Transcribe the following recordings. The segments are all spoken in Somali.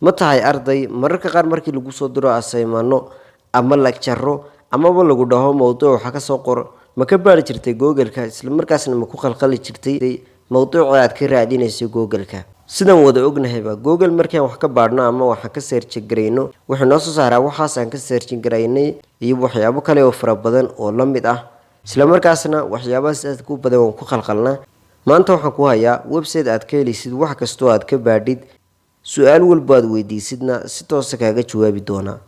Ma tahay arday mararka qaar markii lagu soo diro assignment-o ama lecture-o amaba lagu dhaho mowduuc waxa kasoo qor, ma ka baari jirtay Google-ka, isla markaasna ma ku khalkhali jirtay mowduuca aad ka raadinaysay Google-ka? Sidaan wada ognahayba, Google markaan wax ka baadhno ama waxaan ka search garayno, wuxuu noo soo saaraa waxaas aan ka search garaynay iyo waxyaabo kale oo fara badan oo la mid ah. Isla markaasna waxyaabahaas aad ku badan waan ku khalkhalnaa. Maanta waxaan ku hayaa website aad ka helaysid wax kastoo aad ka baadhid, su-aal walbo aad weydiisidna si toosa kaaga jawaabi doonaa.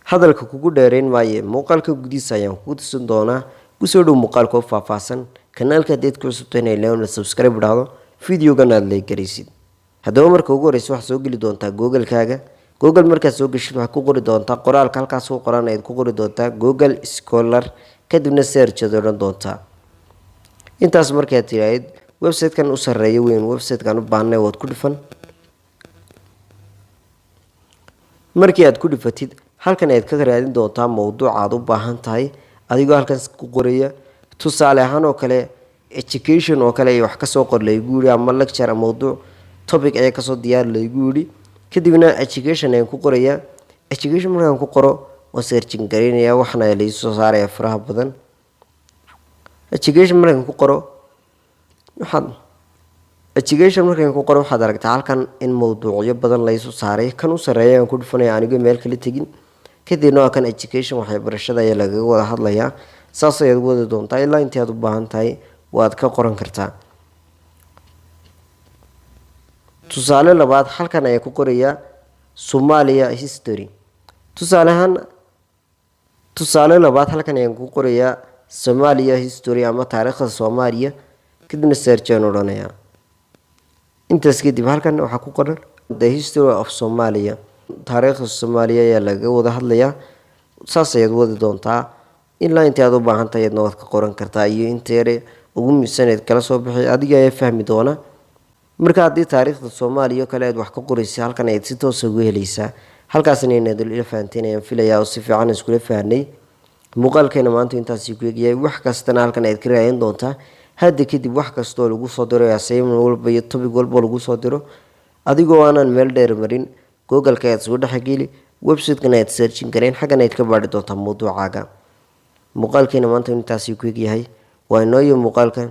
Hadalka kugu dheereyn maaye, muuqaalka gudihiisa ayaan kugu tusin doonaa. Kusoo dhow muuqaalka oo faahfaahsan. Kanaalka haddaad ku cusubtayna, leona subscribe dhahdo, videogan aad like garaysid. Haddaba marka ugu horeysa waxaad soo geli doontaa Google-kaaga. Google markaad soo geshid, waxaad ku qori doontaa qoraalka halkaas ku qoran ayaad ku qori doontaa Google Scholar, kadibna search aad odhan doontaa. Intaas markaad tiraahid, website-kan u sarreeya weyn, website-kan u baahnay, waad ku dhifan. Markii aad ku dhifatid, halkan ayaad ka raadin doontaa mowduuca aad u baahan tahay, adigoo halkan ku qoraya. Tusaale ahaan oo kale, education oo kale wax kasoo qor laygu yidhi, ama lecture, mowduuc topic ayaa kasoo diyaar laygu yidhi. Kadibna education ayaan ku qorayaa. Education markaan ku qoro, waan searching garaynaya, waxna laisoo saaraya faraha badan. Education markaan ku qoro waxaad education markaan ku qoro, waxaad aragtaa halkan in mowduucyo badan laysoo saaray. Kan u sarreeya ayaan ku dhufanaya anigoo meel kala tegin. Kadibna waa kan education, waxbarashada ayaa lagaga wada hadlayaa. Saas ayaad wadi doontaa ilaa intii aad u baahan tahay waad ka qoran kartaa. Tusaale labaad, halkan ayaa ku qorayaa Somalia history. Tusaale ahaan, tusaale labaad, halkan ayaan ku qorayaa Somalia history ama taariikhda Soomaaliya, kadibna search ayaan odhanayaa. Intaas kadib halkan waxaa ku qoran the history of Somalia, taariikhda Soomaaliya ayaa lagaga wada hadlayaa. Saas ayaad wadi doontaa ilaa intii aad u baahan tahay ayaadna waad ka qoran kartaa, iyo inta yare ugu muhiimsaneed kala soo baxay adiga ayaa fahmi doona. Marka haddii taariikhda Soomaaliya oo kale aad wax ka qoraysa, halkan ayaad si toosa uga heleysaa. Halkaasna inaad ila fahanteen ayaan filayaa oo si fiican iskula fahnay. Muuqaalkeena maanta intaasi ku egyahay. Wax kastana halkan ayaad ka raadin doontaa hadda kadib. Wax kastoo lagu soo diro, assignment walba iyo topic walba lagu soo diro, adigoo aanan meel dheer marin, Google-ka ayaad soo dhexgeli, website-kan ayaad searching gareyn, xaggan ayaad ka baadhi doontaa mawduucaaga. Muuqaalkeena maanta intaasi ku egyahay. Waa inooyo muuqaalkan.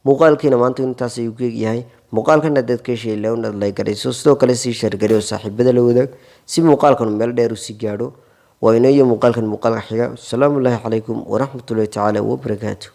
Muuqaalkeena maanta intaas ayuu ku egyahay. Muuqaalkan haddaad ka heshay, ilaw inaad like garayso, sidoo kale sii share gari oo saaxiibada la wadaag, si muuqaalkan meel dheer usii gaadho. Waa inooyo muuqaalkan muuqaalka xiga. Asalaamu llaahi calaykum waraxmatullahi tacaala wabarakaatu.